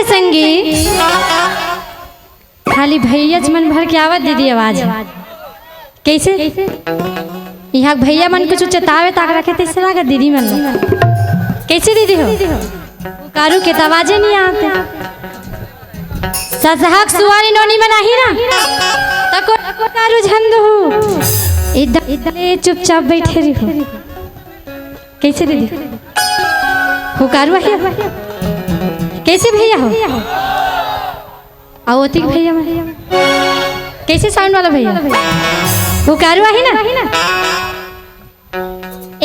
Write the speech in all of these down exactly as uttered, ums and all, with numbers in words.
संगी, खाली भैयाच मन भर के आवत दीदी आवाज। कैसे? यहाँ भैया मन कुछ चेतावे ताक रखे तैसे लागत दीदी मन। कैसे दीदी हो? कारू के त आवाजे नहीं आते। ससहक सुवारी नोनी मन आही ना, तको कारू झंद हो। इधर इधर चुपचाप बैठे रहो। कैसे दीदी? हुकारू आही? कैसे भैया हो? अउ ओतिक भैया मन। कैसे साउंड वाला भैया? हुकारू आही ना?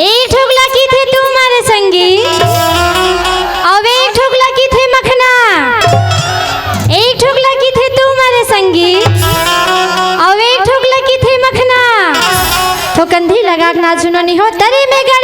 एक ठोकला की थे तू मारे संगी, अउ एक ठोकला की थे मखना। एक ठोकला की थे तू मारे संगी, अउ एक ठोकला की थे मखना। तो कंधी लगा के नाचू नोनी हो, तरी में गा